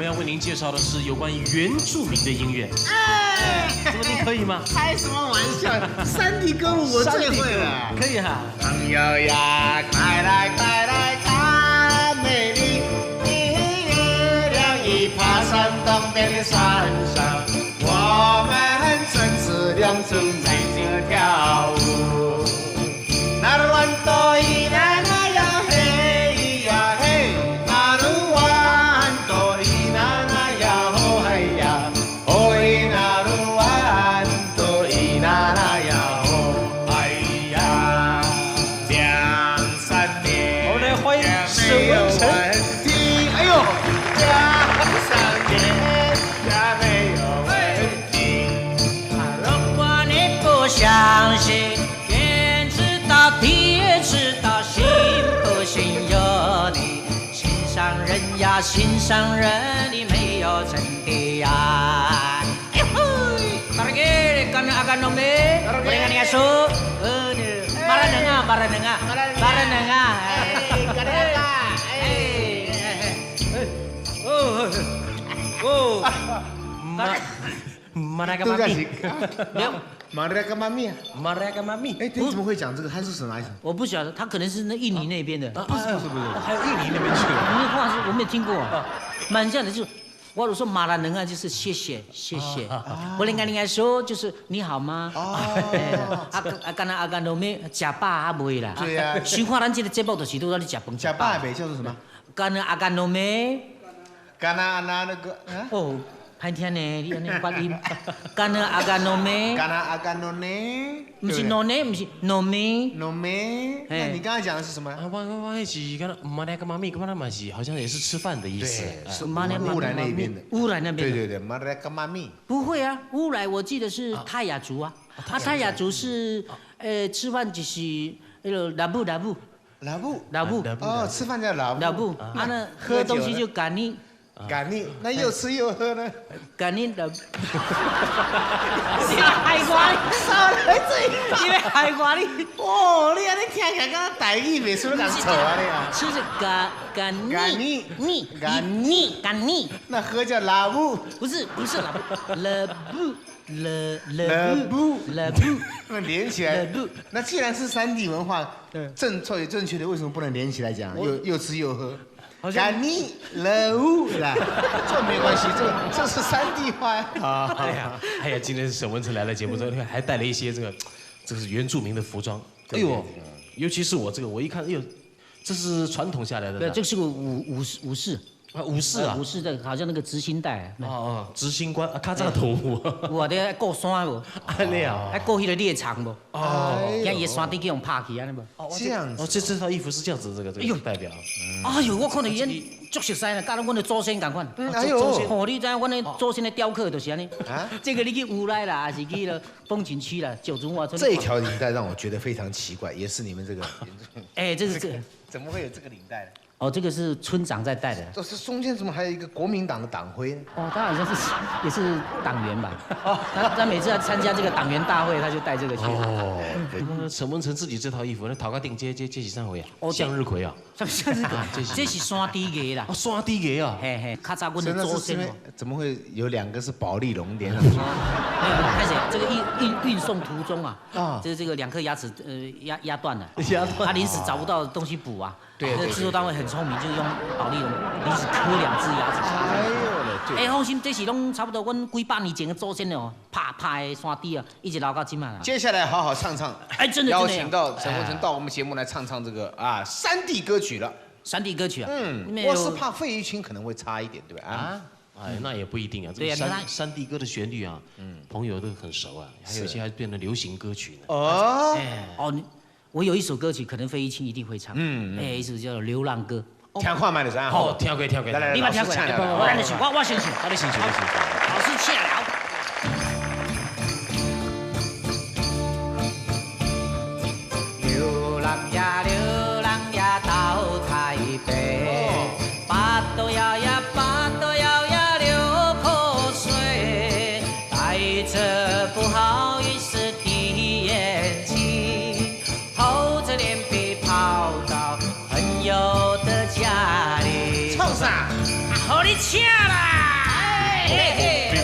們要為您介紹的是有關於原住民的音樂。哎，怎麼你可以嗎？開什麼玩笑？山地歌舞我最會了。可以哈。朋友呀，快來快來看美麗的月亮已爬上東邊的山上，我們正子兩正在這跳舞。那魯彎多伊那那呀嘿呀嘿，那魯彎多伊那那呀吼嘿呀，哦伊那魯彎多伊那那呀吼哎呀，兩三年。我們來歡迎沈文成。哎呦，兩三年也沒有問題。如果你不相信，天知道地也知道，信不信由你。心上人呀，心上人，你沒有真的愛。哎嘿，barangay kami akan nome, boleh nggak so? Baranenga, baranenga, baranenga. 哎，干那個？哎，哦哦，馬來個都在媽咪，沒有，馬來個媽咪啊？馬來個媽咪。哎，你怎麼會講這個？他是什麼意思？我不曉得，他可能是那印尼那邊的。不是不是不是，還有印尼那邊去了。那話是我沒有聽過，蠻像的，就我如說馬來人啊，就是謝謝謝謝。我應該應該說就是你好嗎？哦。啊啊，干那阿干都沒食飽啊未啦。對呀。想看咱這個節目就是拄仔咧食飯。食飽未叫做什麼？干那阿干都沒。干那那那個？哦，歹聽呢，你按呢發音。干那阿干都沒。干那阿干都呢？毋是儂呢，毋是儂咩？儂咩？那你剛才講的是什麼？啊，我那是干那馬來個媽咪，幹嘛那嘛是好像也是吃飯的意思。對，是烏來那邊的。烏來那邊。對對對，馬來個媽咪。不會啊，烏來我記得是泰雅族啊，啊泰雅族是，吃飯就是那個拉布拉布。拉布。拉布。哦，吃飯叫拉布。拉布，啊那喝東西就干你。干你，那又吃又喝呢？干你的，害我，少來這，你欲害我你？哦，你按呢聽起來敢若台語袂輸咧共錯啊你啊！吃是干干你你干你干你，那喝叫拉布，不是不是拉布，拉布拉拉布拉布，那連起來，那既然是山地文化，正確正確的，為什麼不能連起來講？又吃又喝。干你了烏啦，這沒關係，這是山地話啊！哎呀，哎呀，今天沈文成來了節目之後，還帶了一些這個是原住民的服裝。哎呦，尤其是我這個，我一看，哎呦，這是傳統下來的。對，這是個武士。啊，武士啊，武士的，好像那個執行帶。哦哦，執行官啊，較早頭有。有啊，你愛過山無？按呢啊，愛過彼個獵場無？哦，驚伊山頂去予拍去按呢無？哦，這樣子。哦，這套衣服是這樣子，這個代表。哎呦，我看著伊足熟悉啦，佮阮的祖先仝款。哎呦，哦，你知影阮的祖先的雕刻就是按呢。啊，這個你去烏來啦，還是去了風景區啦，九族瓦村。這條領帶讓我覺得非常奇怪，也是你們這個。哎，這是這，怎麼會有這個領帶呢？哦，這個是村長在戴的。這是中間怎麼還有一個國民黨的黨徽呢？哦，他好像是也是黨員吧？哦，他每次要參加這個黨員大會，他就帶這個去。哦，對，沈文成自己這套衣服，那頭殼頂這是啥貨啊？向日葵啊？什麼向日葵？這是山豬牙啦。哦，山豬牙啊！嘿嘿，較早阮的祖先。怎麼會有兩個是保麗龍連上去？沒有，開始這個運送途中啊，啊，這個兩顆牙齒壓斷了，壓斷，他臨時找不到東西補啊。對，那製作單位很聰明，就用保麗龍臨時刻兩隻牙齒。哎呦，哎，放心，這是攏差不多阮幾百年前的祖先哦，拍拍的山豬啊，一直留到這擺啦。接下來好好唱唱，哎，真的，邀請到沈文成到我們節目來唱唱這個啊山地歌曲了。山地歌曲啊，嗯，我是怕費玉清可能會差一點，對吧？啊，哎，那也不一定啊。這個山地歌的旋律啊，朋友都很熟啊，還有一些還變成流行歌曲呢。哦，哦。我有一首歌曲，可能費玉清一定會唱。嗯，哎，一首叫做《流浪歌》。聽看覓就知。好，聽過聽過。來來，你捌聽過？我先我先唱，你先唱，你先唱。老師請了。流浪呀，流浪呀，到台北，巴肚枵呀，巴肚枵呀，流口水，帶著不好意思的眼睛，厚著臉皮跑到朋友的家裡。創啥？予你請啦！嘿。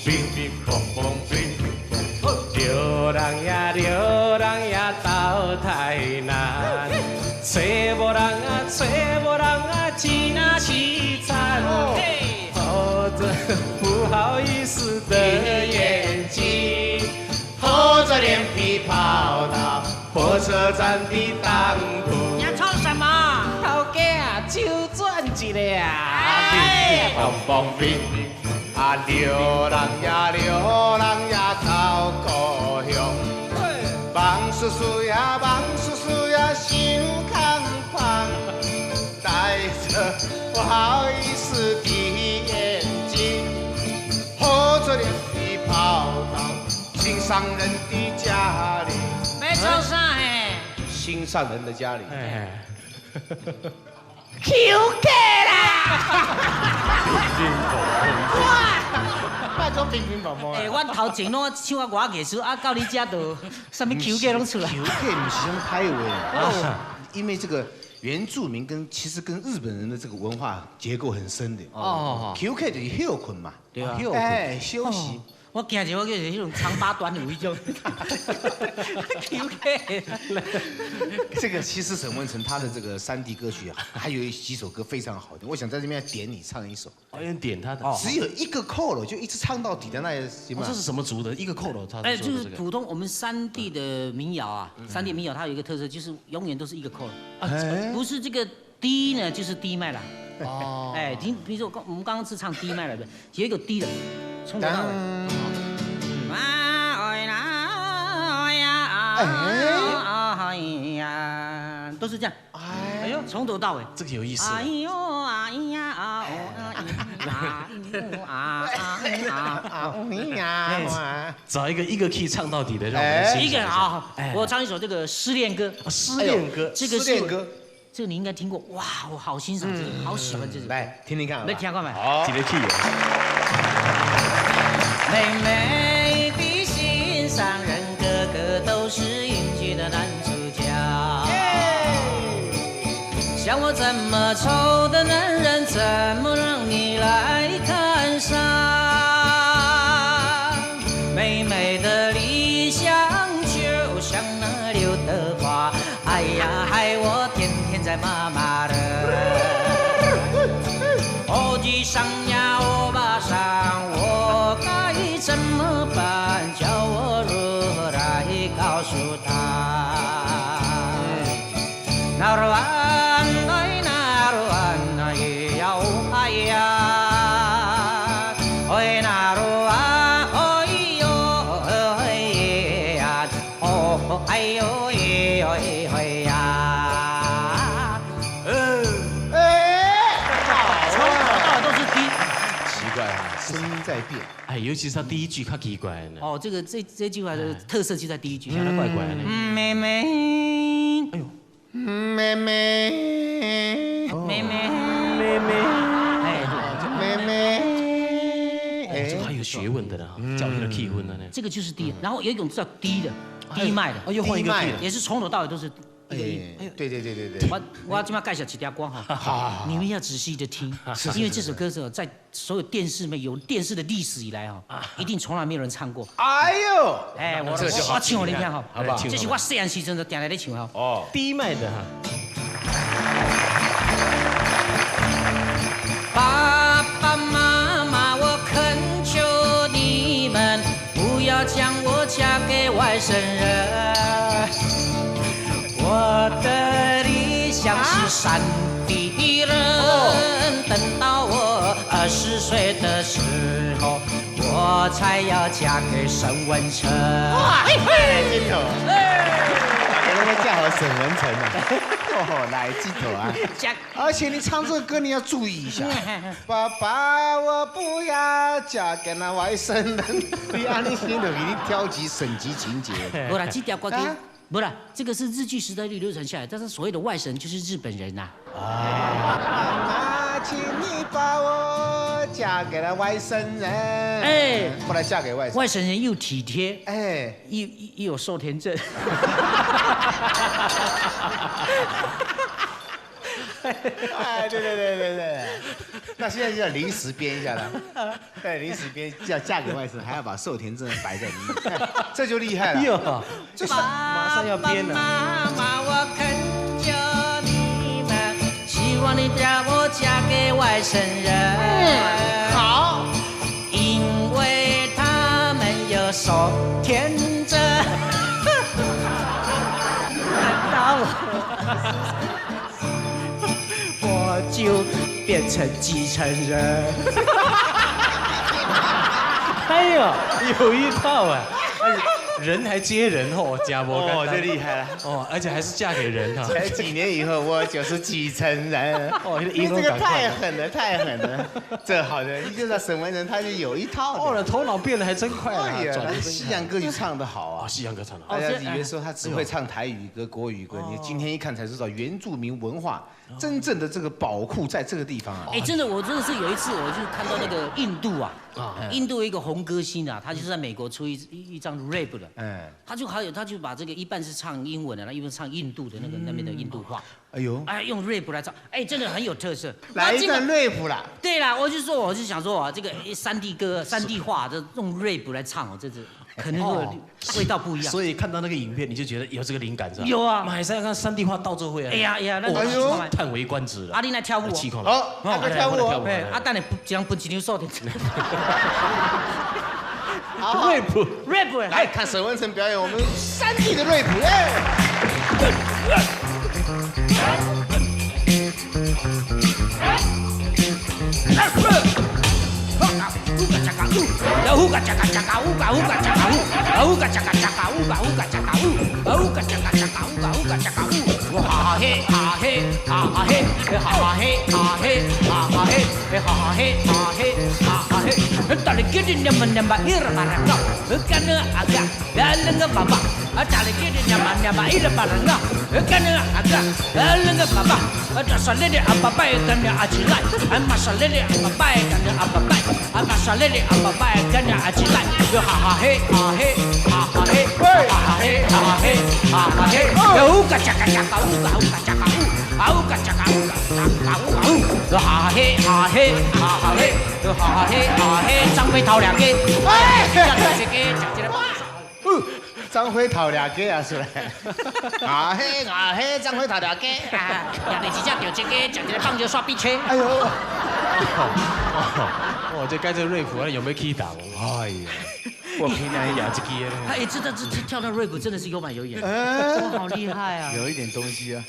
乒乒乓乓乒乒乓，著人呀著人呀到台南，揣無人啊揣無人啊，真凄慘。抱著不好意思的眼睛，厚著臉皮跑到火車站的當鋪。你要唱什麼？頭家啊，手轉一下啊！乒乓乒，啊，著人呀著人呀到故鄉，夢絲絲呀夢絲絲呀想空空，帶著不好意思的眼睛，厚著臉皮跑到心上人的家裡。欲創啥嘿？心上人的家裡。哎， Q 客啦！哇！拜託乒乒乓乓。欸，阮頭前攏唱啊外藝術，啊到你遮就啥物 Q 客攏出來。 Q 客毋是種歹話，因為這個原住民跟其實跟日本人的這個文化結構很深的。哦，Q 客就是歇睏嘛。對啊。哎，休息。我驚著我叫做彼種長巴短有彼種。Q 客。這個其實沈文成他的這個山地歌曲啊，還有幾首歌非常好聽，我想在這邊點你唱一首。我要點他的。只有一個扣了，就一直唱到底的那行嗎？這是什麼族的？一個扣了，他哎，就是普通我們山地的民謠啊，山地民謠它有一個特色，就是永遠都是一個扣了，不是這個低呢，就是低麥了。哦。哎，聽，比如說我們剛剛是唱低麥了，對，有一個低的，從頭到尾。哎呀，都是這樣。哎呦，從頭到尾，這個有意思。哎呦哎呀啊啊啊啊啊！找一個一個 key 唱到底的，讓我們一個啊，我唱一首這個失戀歌。失戀歌，這個失戀歌，這個你應該聽過。哇，我好欣賞這個，好喜歡這首。來聽聽看。來聽看沒？好，幾個 key。美美的心上人，個個都是英俊的男主角。像我這麼醜的男人，怎麼讓你來看上？美美的理想就像那劉德華，哎呀，害我天天在罵罵的。歐吉桑呀，歐巴桑，我該怎麼辦？叫我如何來告訴他？那羅安來，那羅安那咿呀哦哎呀，喂那羅安，哦喲哎呀，哦哎呦哎呦哎呀。哎，從頭到尾都是低。奇怪啊，聲音在變。哎，尤其是他第一句較奇怪呢。哦，這個這句話的特色就在第一句，聽得怪怪的。妹妹，哎呦，妹妹，妹妹，妹妹，哎，妹妹，哎，這個還有學問的呢，教育的氣氛的呢。這個就是低，然後有一種叫低的，低麥的，哦，又換一個 key 了，也是從頭到尾都是一個音。哎，對對對對對。我這擺介紹一條歌哈，你們要仔細的聽，因為這首歌是在所有電視沒有電視的歷史以來哈，一定從來沒有人唱過。哎呦，哎，我唱給你聽哈，好不好？這是我細漢時陣就定定咧唱哈。哦，低麥的哈。爸爸媽媽，我懇求你們，不要將我嫁給外省人。我的理想是山地人，等到我20歲的時候，我才要嫁給沈文成。哇，來鏡頭，我那個嫁好沈文成啊，哦，來鏡頭啊，而且你唱這個歌你要注意一下，爸爸，我不要嫁給那外省人，你按呢心頭給你挑起省籍情節。無啦，這條歌不啦，這個是日據時代就流傳下來，但是所謂的外省就是日本人吶。啊，請你把我嫁給了外省人。哎，後來嫁給外省。外省人又體貼，哎，又有受田證。哎，對對對對對，那現在就要臨時編一下了，對，臨時編要嫁給外甥，還要把壽田正擺在裡面，這就厲害了。喲，這是馬上要編了。媽媽，我懇求你們，希望你將我嫁給外省人。好，因為他們有壽田證。難道我就變成繼承人？哎呦，有一套啊！人還接人哦，家波哦，這厲害了哦，而且還是嫁給人哈。才幾年以後，我就是繼承人。哦，你這個太狠了，太狠了。這好的，你就知道沈文成他是有一套的。哦，頭腦變得還真快啊！哎呀，西洋歌曲唱得好啊，西洋歌唱得好。大家以為說他只會唱台語歌、國語歌，你今天一看才知道原住民文化真正的這個寶庫在這個地方啊。哎，真的，我真的是有一次，我就看到那個印度啊，印度一個紅歌星啊，他就是在美國出一張 rap 的，他就還有他就把這個一半是唱英文的，那一半唱印度的那個那邊的印度話。哎呦，哎，用 rap 來唱，哎，真的很有特色。來一段 rap 啦。對啦，我就說，我就想說啊，這個山地歌、山地話，這用 rap 來唱哦，這是可能會味道不一樣。所以看到那個影片，你就覺得有這個靈感是吧？有啊，馬上要看山地話到這會啊。哎呀哎呀，那哎呦，嘆為觀止了。阿你來跳舞，好，阿哥跳舞。阿等下這樣分一張數的。好，rap rap，來看沈文成表演我們山地的 rap，耶！哈嘿哈嘿哈嘿哈嘿哈嘿哈嘿哈嘿哈嘿哈嘿，大力给的娘们娘们一儿把人搞，干那阿哥，那个爸爸，啊大力给的娘们娘们一儿把人搞，干那阿哥，那个爸爸，啊大山里的阿爸拜，干那阿起来，啊马山里的阿爸拜，干那阿爸拜，啊马山里的阿爸拜，干那阿起来，哈哈嘿哈嘿哈哈嘿哈哈嘿哈哈嘿哈哈嘿，乌嘎恰嘎恰嘎乌嘎乌嘎恰嘎乌，啊乌嘎恰嘎乌嘎嘎乌嘎乌，哈嘿哈嘿哈哈嘿，哈嘿哈嘿，張飛頭兩個，哎，張飛頭兩個啊出來，啊嘿啊嘿，張飛頭兩個，啊，第幾隻掉這個，食一個棒球刷比車。哎呦，哦，這該這 rap 有沒有起檔？哎呀，我平常也這個。哎，這跳到 rap 真的是有板有眼，哇，好厲害啊！有一點東西啊。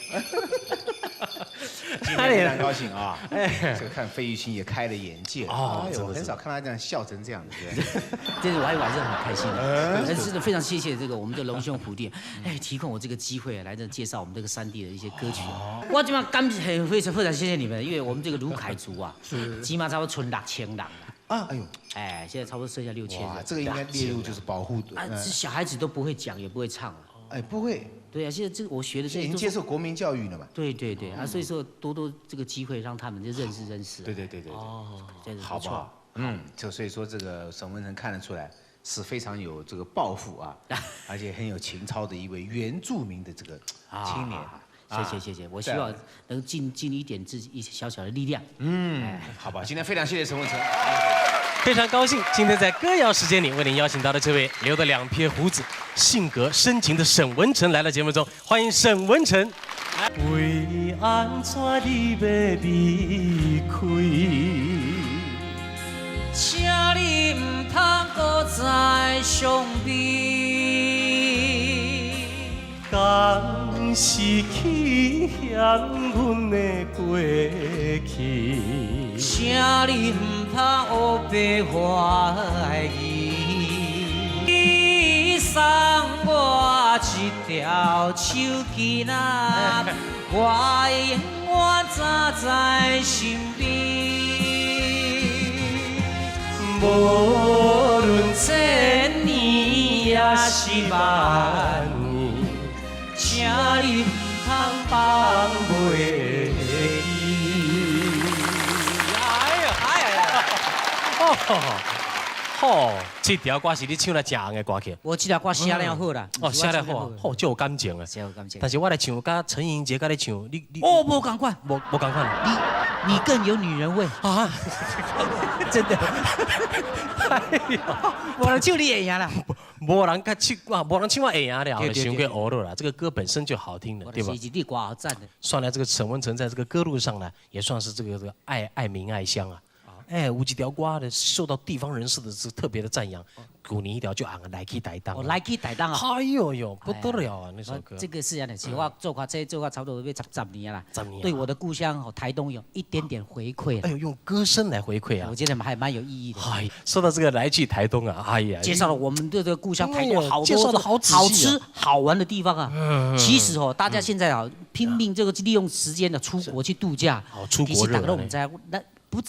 今天非常高興啊！哎，這個看費玉清也開了眼界哦，我很少看他這樣笑成這樣子。這是我還晚上很開心的，真的非常謝謝這個我們的龍兄虎弟，哎，提供我這個機會來這介紹我們這個山地的一些歌曲。我這邊感謝非常非常謝謝你們，因為我們這個魯凱族啊，起碼差不多存6000人了啊，哎呦，哎，現在差不多剩下6000人。哇，這個應該列入就是保護啊，小孩子都不會講，也不會唱了。哎，不會。對啊，現在這個我學的這已經接受國民教育了嘛？對對對啊，所以說多多這個機會讓他們就認識認識。對對對對哦，好不好？嗯，就所以說這個沈文成看得出來是非常有這個抱負啊，而且很有情操的一位原住民的這個青年。謝謝謝謝，我希望能盡一點自己一些小小的力量。嗯，好吧，今天非常謝謝沈文成。非常高興，今天在歌謠時間裡為您邀請到的這位留着兩撇鬍子、性格深情的沈文成來到節目中，歡迎沈文成。為按怎你欲離開？請你毋通閣再傷悲。敢是去嫌阮的過去？請你毋通烏白懷疑，你送我一條手巾仔，我會永遠紮在身邊。無論千年抑是萬年，請你毋通放袂記。哎呀，哎呀，哦，吼，這條歌是你唱來誠紅的歌曲。我這條歌寫了好啦。哦，寫了好，好，就有感情啊。寫有感情。但是我來唱，佮陳盈潔佮你唱，你哦，無仝款，無仝款。你更有女人味啊！真的。無人唱你會贏啦。無人佮唱，哇，無人唱我會贏了，傷過學了啦。這個歌本身就好聽的，對吧？是你歌好讚的。算來這個沈文成在這個歌路上呢，也算是這個愛民愛鄉啊。哎，有一條歌的受到地方人士的這特別的讚揚，舊年彼條就紅來去台東。哦，來去台東啊！哎呦呦，不得了啊！那首歌。這個是這樣的，其實我做歌這做歌差不多欲十年啦。10年。對我的故鄉哦，台東有一點點回饋。哎呦，用歌聲來回饋啊！我覺得還蠻有意義的。哎，說到這個來去台東啊，哎呀，介紹了我們的這個故鄉台東好多介紹的好好吃好玩的地方啊。其實哦，大家現在啊拼命這個利用時間的出國去度假。好，出國熱。其實大家都毋知，那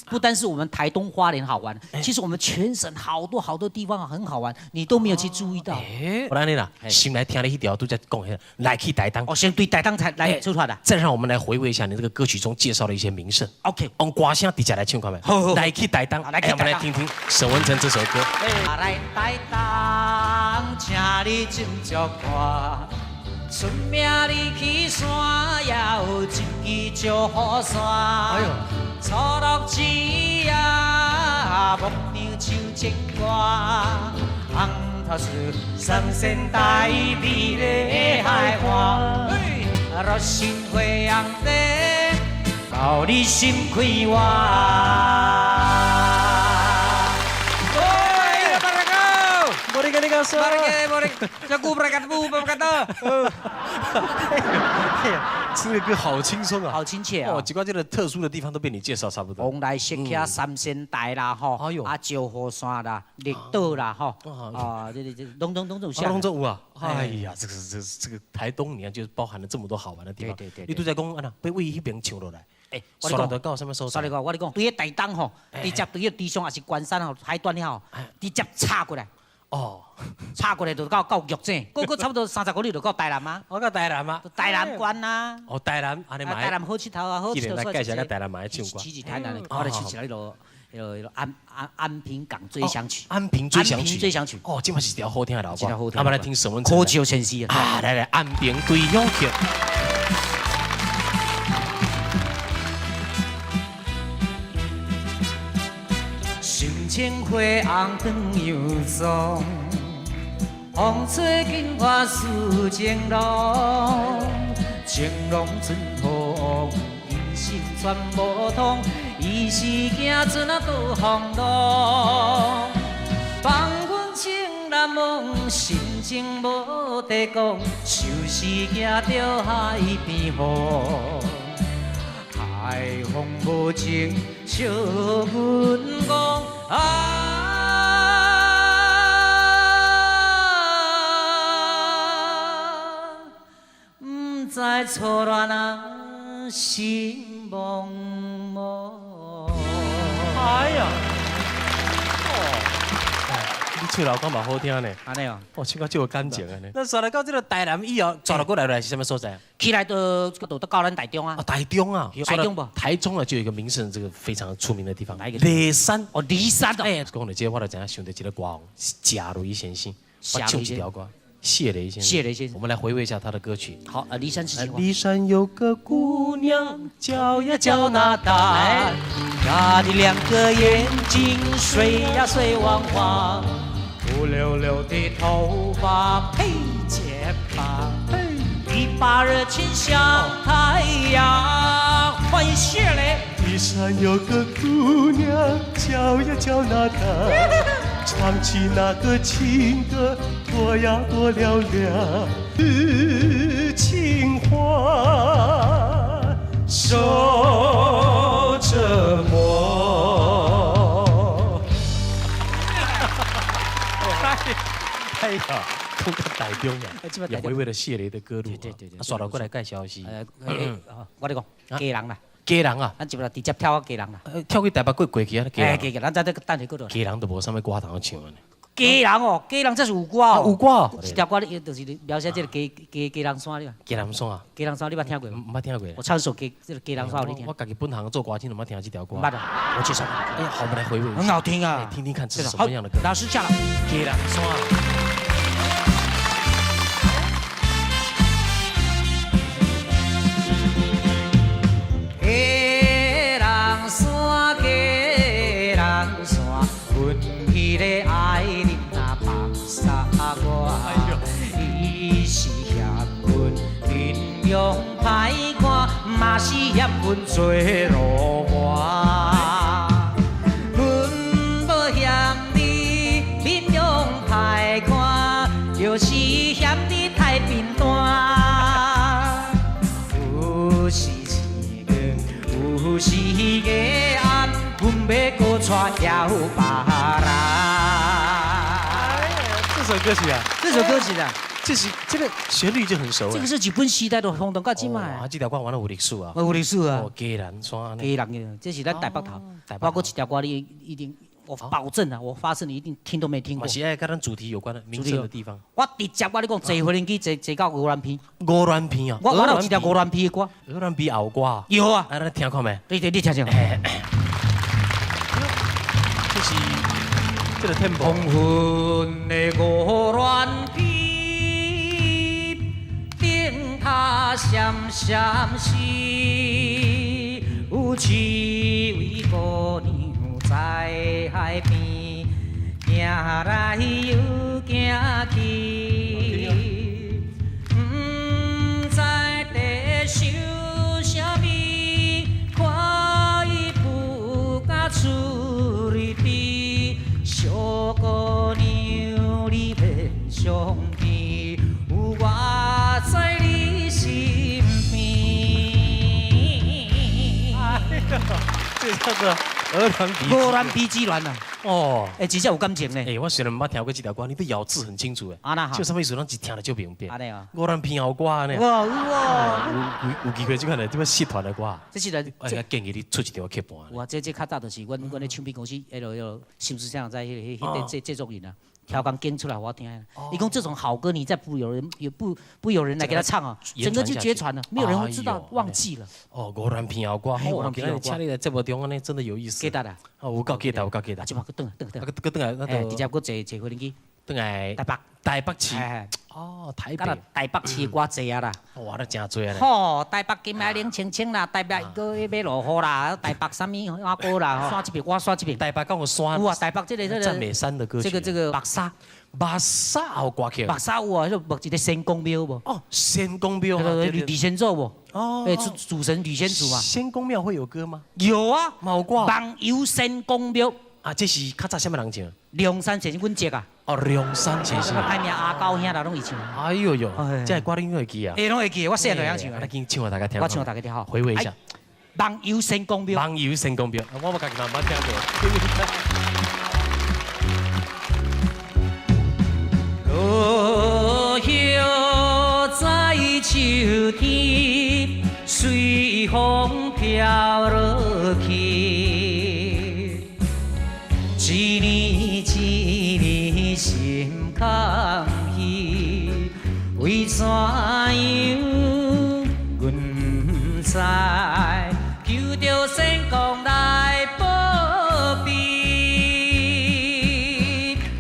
不單是我們台東花蓮好玩，其實我們全省好多好多地方很好玩，你都沒有去注意到。哎，我來你啦，先來聽你彼條拄才講的，來去台東。哦，先對台東才來出發的。再讓我們來回味一下你這個歌曲中介紹的一些名勝。 OK，用歌聲直接來唱看覓。好，來去台東，來，我們來聽聽沈文成這首歌。來台東，請你斟酌看，出名你去山，也有一支石虎山。哎呦！错落枝啊，牧场树种瓜，红头树三仙台美丽海岸，落新花红茶，包你心快活。我跟你講說，這句不不這個歌好輕鬆啊，好親切啊！哦，幾關這個特殊的地方都被你介紹差不多。蓬萊石徛三仙台啦，吼，啊，石虎山啦，綠島啦，吼，啊，這攏總有寫。攏總有啊！哎呀，這個台東，你看就包含了這麼多好玩的地方。對對對。你拄才講按怎，欲為彼邊唱落來。哎，我講，到啥物所在？我咧講，對個台東吼，直接對個池上也是關山吼，海端遐吼，直接插過來。哦，插過來就到玉井，閣差不多30公里就到台南啊。我到台南啊，台南關啊。哦，台南，按呢嘛。台南好𨑨迌啊，好𨑨迌。來介紹下台南嘛愛唱歌。去台南的，我來唱一個彼個安平港追想曲。安平追想曲。安平追想曲。哦，這嘛是一條好聽的老歌。我們來聽沈文成。可笑先生啊！來來，安平追想曲。心情花紅長又爽，風吹金花似情郎，情郎春風，人心全無通，伊是行船仔渡風浪，放阮情难忘，心情無地講，就是行著海邊風，海風無情惜阮戇。啊！毋知初恋啊，心茫茫。哎呀！你唱老歌嘛好聽呢。按呢哦，哦，唱歌足有感情的呢。那煞來到這個台南以後，轉落過來來是啥物所在？起來就到咱台中啊。台中啊，台中無？台中啊，就有一個名勝，這個非常出名的地方。梨山哦，梨山哦。哎，講到這個，我就知影想到一個歌王，謝雷先生，我唱一條歌，謝雷先生。謝雷先生，我們來回味一下他的歌曲。好，梨山是梨山有個姑娘，叫呀叫那達，她的兩個眼睛水呀水汪汪。烏溜溜的頭髮配肩膀，一把熱情像太陽。歡迎謝雷。梨山有個姑娘，叫呀叫那達，唱起那個情歌，多呀多嘹亮。是情話受折磨。哎呀，講到台中啊，也回味了謝雷的歌路。對對對。啊，煞落過來介紹是。我咧講，基隆啦。基隆啊。咱就直接跳到基隆啦。跳去台北過過去啊。哎，基隆，咱再等下過落。基隆都無啥物歌通唱啊。基基隆哦，基隆這是有歌哦。有歌哦。這條歌你就是描寫這個基隆山你。基隆山啊。基隆山你捌聽過無？毋捌聽過。我唱首這個基隆山予你聽。我家己本行做歌星都毋捌聽這條歌。毋捌啊，我介紹。哎，好，我們來回味。很好聽啊，聽聽看這是什麼樣的歌。老師下啦。基隆山。基隆山，基隆山，阮彼个愛人若放殺我，伊是嫌阮面容歹看，嘛是嫌阮做路麻。阮無嫌你面容歹看，就是嫌你太貧惰。有時天光，有時夜暗，阮欲閣娶曉別人。這首歌曲啊，這首歌曲啊，這是這個旋律就很熟。這個是日本時代都轟動到這擺。啊，這條歌原來有歷史啊。有歷史啊。基隆山。基隆的，這是咱台北頭。包括這條歌你一定，我保證啊，我發誓你一定聽都沒聽過。嘛是愛佮咱主題有關的民生的地方。我直接我你講，坐飛機坐坐到鵝鑾鼻。鵝鑾鼻啊。我有一條鵝鑾鼻的歌。鵝鑾鼻也有歌。有啊。啊，咱聽看覓？你聽聽。這是這個 tempo。黃昏的鵝鑾鼻，燈塔閃閃閃，有一位姑娘在海邊，行來又行去，毋知在想啥物，看伊不敢出里边。小姑娘，你免伤悲，有我在你身邊。這叫做鵝鑾鼻。鵝鑾鼻之戀啊！哦，欸，真正有感情呢。欸，我雖然毋捌聽過這條歌，你都咬字很清楚誒。啊那好。就啥物意思？攏一聽就明白。按呢啊。鵝鑾鼻有歌呢。哇哇！有機會這款來，這擺社團的歌。這是人。我建議你出一條曲盤。哇，這較早就是阮的唱片公司，彼个新思想在彼个制作人啊，調工揀出來予我聽。伊講這種好歌，你再不有人也不有人來給他唱啊，整個就絕傳了，沒有人會知道，忘記了。哦，鵝鑾鼻有歌，鵝鑾鼻有歌，請你來節目中按呢，真的有意思。記得啦。哦，有夠記得，有夠記得。這擺閣轉轉轉。閣轉來，那直接閣坐坐飛機。轉來台北。台北市。哦，台北。台北市歌濟啊啦。哇，那真濟啊！吼，台北金愛冷清清啦，台北閣欲落雨啦，台北啥物阿哥啦，山這邊我山這邊。台北敢有山？有啊，台北這個這個。讚美山的歌曲。這個白沙。白沙有歌曲。白沙有啊，彼個一個仙公廟無？哦，仙公廟。呂仙祖無？哦。欸，主神呂仙祖啊。仙公廟會有歌嗎？有啊。嘛有歌。夢遊仙公廟。啊，這是較早啥物人唱？梁山先生阮叔啊。哦，梁山先生。歹名阿高兄啦，攏會唱。哎呦呦，這歌你會記啊？會攏會記，我細漢就會曉唱。來，緊唱予大家聽。我唱予大家聽吼。回味一下。夢遊仙公廟。夢遊仙公廟，我嘛家己嘛毋捌聽過。落葉在秋天，隨風飄落去。一年一年心空虛，為怎樣阮毋知？求著仙公來保庇，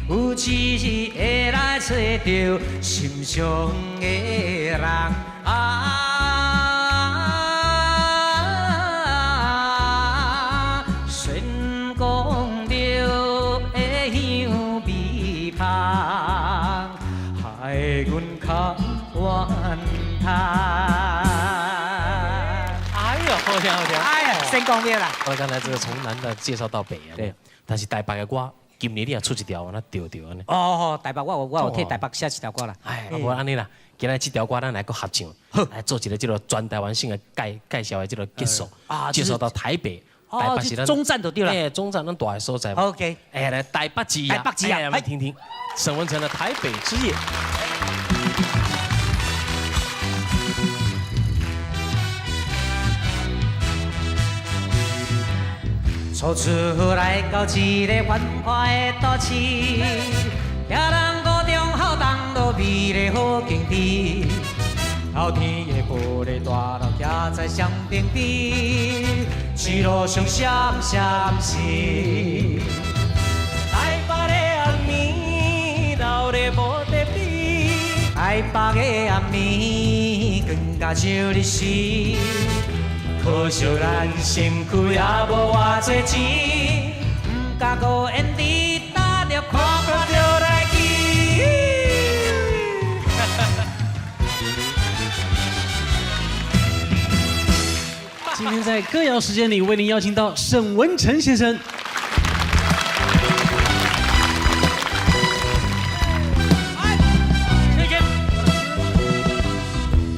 有一日會來揣著心上的人。啊，仙公廟的香味香，害阮較怨嘆。哎呦，好聽好聽！哎呀，仙公廟啦。我剛才這個從南的介紹到北啊，對。但是台北的歌，今年你也出一條，那對對按呢。哦，台北我有替台北寫一條歌啦。哎，無按呢啦，今日這條歌咱來閣合唱，來做一個這個全台灣性的介紹的這個結束。啊，介紹到台北，台北是咱中站就對啦。哎，中站咱大的所在。 OK。哎，來台北之夜。台北之夜，來聽聽沈文成的《台北之夜》。初次來到這个繁華的都市，聽人高中校東路美麗好景致，透天的玻璃大樓徛在雙頂邊，一路上閃閃閃。台北的暗暝，鬧熱無得比。台北的暗暝，光甲像日時。可惜咱身軀也無偌濟錢，毋敢閣緣佇搭著看看就來去。今天在歌謠時間裡，為您邀請到沈文成先生。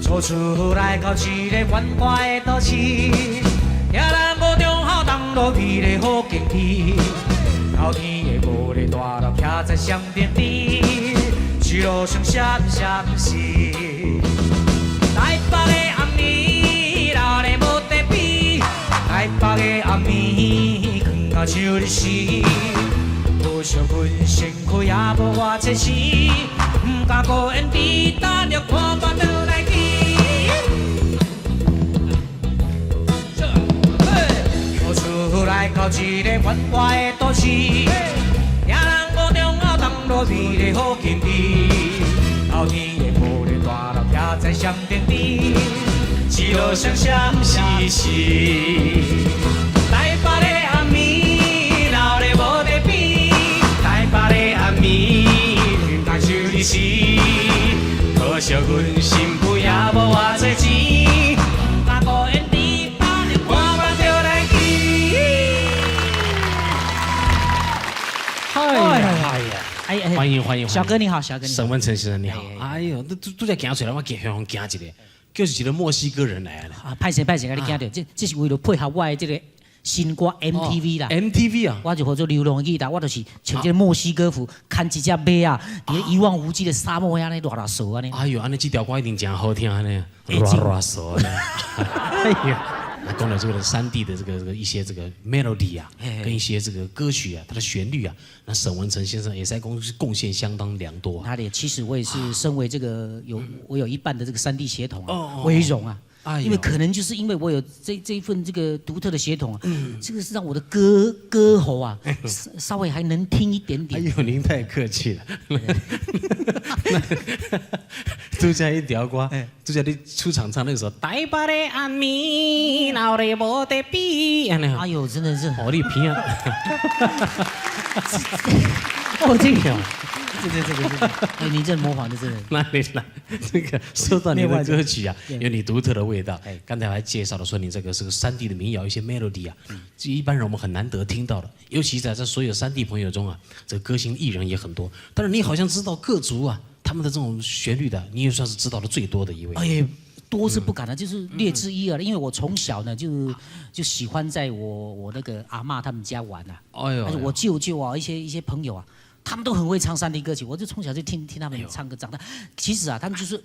走出來到一个繁華的都市，聽人高中校東路美麗好景致，透天的玻璃大樓徛在雙頂邊，一路上閃閃閃。台北的暗暝，鬧熱無得比，台北的暗暝，光甲像日時。可惜阮身軀也無偌濟錢，毋敢閣緣佇搭著看別倒來去。走出來到一个繁華的都市，聽人高中校東路美麗好景致，透天的玻璃大樓徛在雙頂邊，一路上閃閃閃。台北的暗暝，鬧熱無得比，台北的暗暝，光甲像日時。可惜阮身軀也無偌濟錢，毋敢閣緣佇搭著看別就來去。哎呀哎呀，哎哎，歡迎歡迎，小哥你好，小哥你好。沈文成先生你好。哎呦，都拄才行出來，我驚向驚一個，就是一個墨西哥人來了。啊，歹勢歹勢，共你驚著，這是為了配合我的這個新歌 MTV 啦。 MTV 啊，我就號做流浪吉他，我就是穿這個墨西哥服，牽一隻馬啊，佇一望無際的沙漠遐咧熱熱趖按呢。哎呦，按呢這條歌一定誠好聽按呢，熱熱趖。哎呀，那講到這個山地的這個一些這個 melody 啊，跟一些這個歌曲啊，它的旋律啊，那沈文成先生也在貢獻相當良多啊。哪裡？其實我也是身為這個有我有一半的這個山地血統啊，為榮啊。因為可能就是因為我有這一份這個獨特的血統啊，這個是讓我的歌喉啊，稍微還能聽一點點。哎呦，您太客氣了。拄才彼條歌，拄才你出場唱那個時候，台北的暗暝，鬧熱無得比。哎呦，真的是。哦，你偏啊。哦，這個。這個，哎，你這模仿的真的。那你來，這個說到你的歌曲啊，有你獨特的味道。剛才還介紹了說你這個是個山地的民謠，一些 melody 啊，這一般人我們很難得聽到的。尤其在這所有山地朋友中啊，這個歌星藝人也很多。但是你好像知道各族啊，他們的這種旋律的，你也算是知道的最多的一位。哎，多是不敢的，就是略知一二。因為我從小呢就喜歡在我那個阿嬤他們家玩啊。哎呦，我舅舅啊，一些朋友啊。他們都很會唱山地歌曲，我就從小就聽聽他們唱歌長大。其實啊，他們就是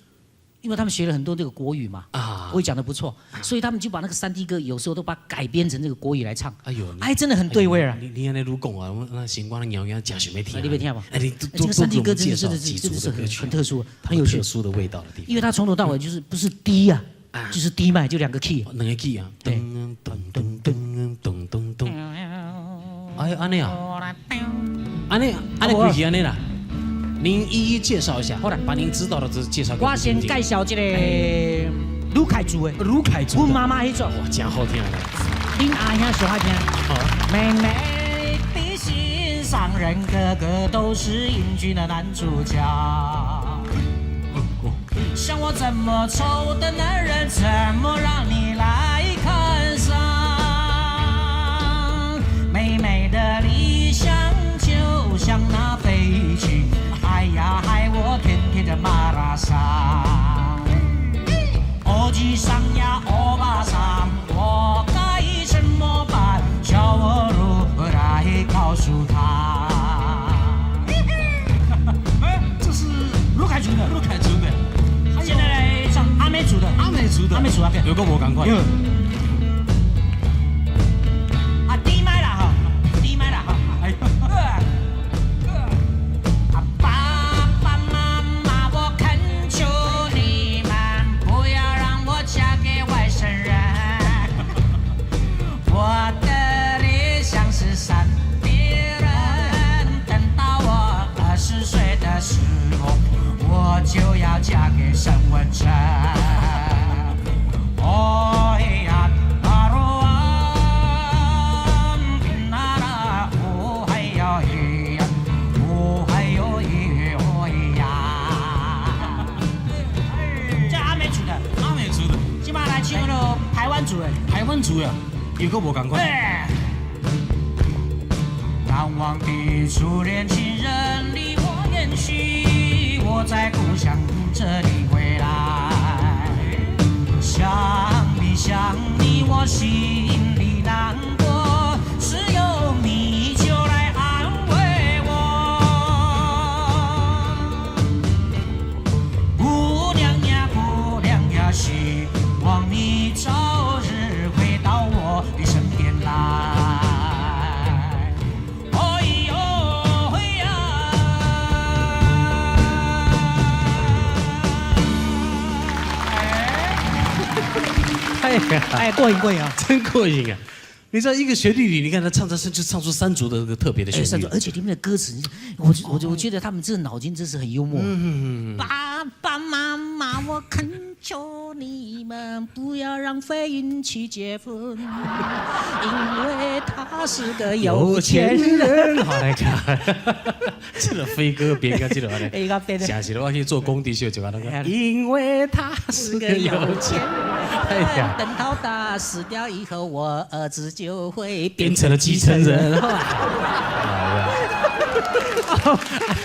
因為他們學了很多這個國語嘛，國語講得不錯，所以他們就把那個山地歌有時候都把它改編成這個國語來唱。哎呦，哎，真的很對味啊！你按呢愈講啊，我那新光的鳥樣講想欲聽。你欲聽無？哎，你這個山地歌真的是很特殊，很有趣。特殊的味道的地方。因為它從頭到尾就是不是低啊，就是低嘛，就兩個 key。兩個 key 啊。噔噔噔噔噔噔噔。哎，按呢啊。按呢按呢開始按呢啦，您一一介紹一下，好啦，把您知道的這介紹。我先介紹這個魯凱族的，魯凱族，阮媽媽彼種，哇，真好聽。恁阿兄上愛聽。妹妹的心上人，個個都是英俊的男主角。像我這麼醜的男人，怎麼讓你來看上？妹妹的理想就像那飛機，哎呀，害我天天的馬拉桑。歐吉桑呀，歐巴桑，我該怎麼辦？叫我如何來告訴他？哎，這是盧凱族的，盧凱族的。現在來唱阿美族的，阿美族的，阿美族啊，有個無仝款。啊，低麥啦哈，低麥啦哈。哎。啊，款词啊，又閣無仝款。难忘的初戀情人離我遠去，我在故鄉這裡回來。想你想你，我心裡難過，只有米酒來安慰我。姑娘呀，姑娘呀，希望你早日回到我的身邊來。哎呦嘿呀！哎呀，哎，過癮過癮啊！真過癮啊！你知道一個旋律裡，你看他唱這就唱出山竹的這個特別的哎，旋律，而且裡面的歌詞，我覺得他們這個腦筋真是很幽默。爸爸媽媽，我懇求你們不要讓飛雲去結婚，因為他是個有錢人。好來看，這個飛哥別個這個呢，哎，個飛的，誠實我去做工地時就講那個，因為他是個有錢人。哎呀，等到他死掉以後，我兒子就會變成了繼承人。哎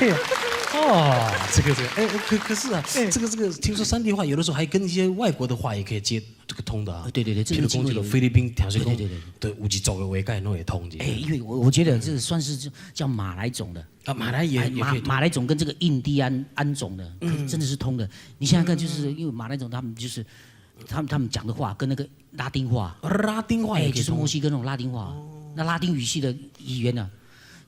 呀，哦，這個，哎，可是啊，這個，聽說山地話有的時候還跟一些外國的話也可以接這個通的啊。對對對，譬如講這個菲律賓，聽說講，對對對，對，有一族的話該攏會通的。哎，因為我覺得這算是叫馬來種的啊，馬來也馬來種跟這個印第安種的，真的是通的。你想想看，就是因為馬來種他們就是。他們講的話跟那個拉丁話，拉丁話，哎，就是墨西哥那種拉丁話，那拉丁語系的語言呢，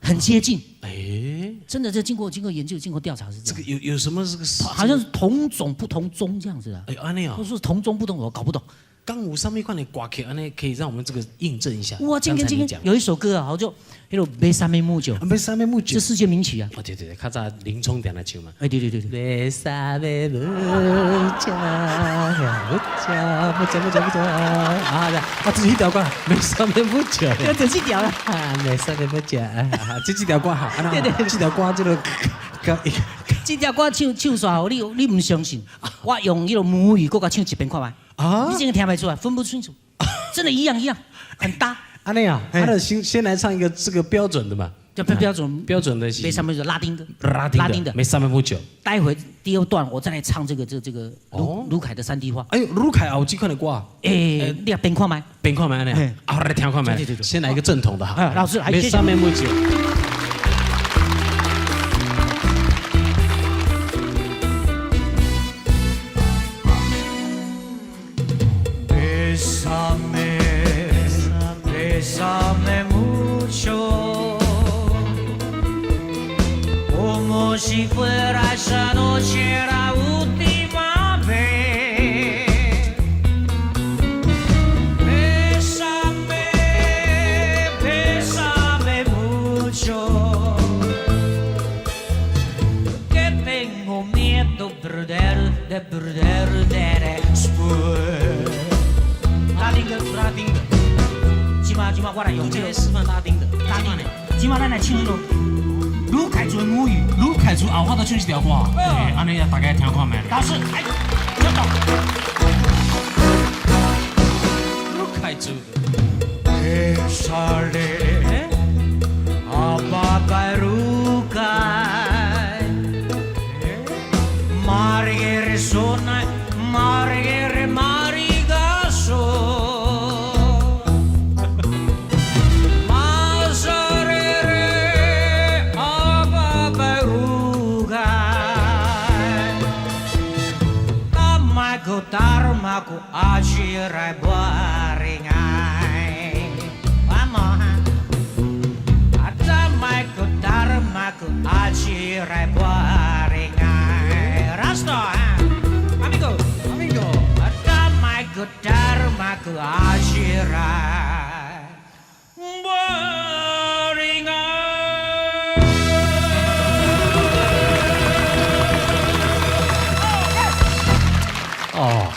很接近。哎，真的，這經過研究、經過調查是這這個有什麼這個？好像是同種不同宗這樣子的。哎，按呢啊，或說同宗不同，我搞不懂。剛有啥物款的歌曲，按呢可以讓我們這個印證一下。哇，今天有一首歌啊，好像那個 Bésame mucho， Bésame mucho，這世界名曲啊。哦，對對對，較早林沖定來唱嘛。哎，對對對對。 Bésame mucho， mucho mucho mucho 啊！啊，這是彼條歌，Bésame mucho。要這幾條啦。啊，Bésame mucho，這條歌哈，對對，這條歌這個。這條歌唱唱煞，你毋相信？我用彼個母語閣共唱一遍看覓。啊！你這個聽袂出來，分不清楚，真的，一樣一樣，很搭。按呢啊，他的先來唱一個這個標準的嘛，叫標準標準的。 Bésame mucho 拉丁歌，拉丁的，Bésame mucho。待會第二段我再來唱這個盧凱的山地話。哎呦，盧凱啊，有這款的歌。哎，你也邊看覓？邊看覓按呢？啊，我來聽看覓。先來一個正統的哈。老師， Bésame mucho。 Bésame, bésame mucho, como si fuera esa noche la última vez. Bésame, bésame mucho, que tengo miedo perder, de perder después. 拉丁歌，拉丁的，這馬我來用這個示範拉丁的，拉丁的，這馬咱來唱彼個盧凱族的母語，盧凱族後我都唱這條歌，哎，按呢大家聽看覓？老師，來，請走。盧凱族。 Bésale a papá Rucay, Marguerite Marguerite Marigaso, Mazarere a papá Rucay, Tamago tarmago ajirai baringai. Vamos. Tamago tarmago ajirai baringai. Rasto, amigo, amigo. Tamago tarmago ajirai baringai. 哦，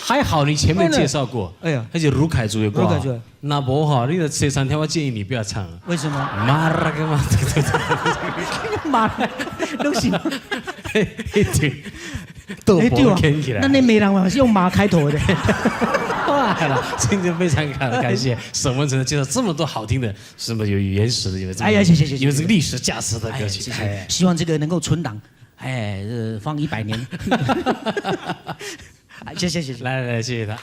還好你前面介紹過，哎呀，而且盧凱族有歌，盧凱族，那不好，你的西餐廳我建議你不要唱。為什麼？媽啦個媽，媽，攏是，一定。豆腐牵起来。那那没人嘛是用马开头的。哇了，今天非常感谢沈文成介绍这么多好听的，什么有原始的，有哎呀，谢谢谢谢，有这个历史价值的歌曲，谢谢。希望这个能够存档，哎，放100年。谢谢谢谢，来来来，谢谢他。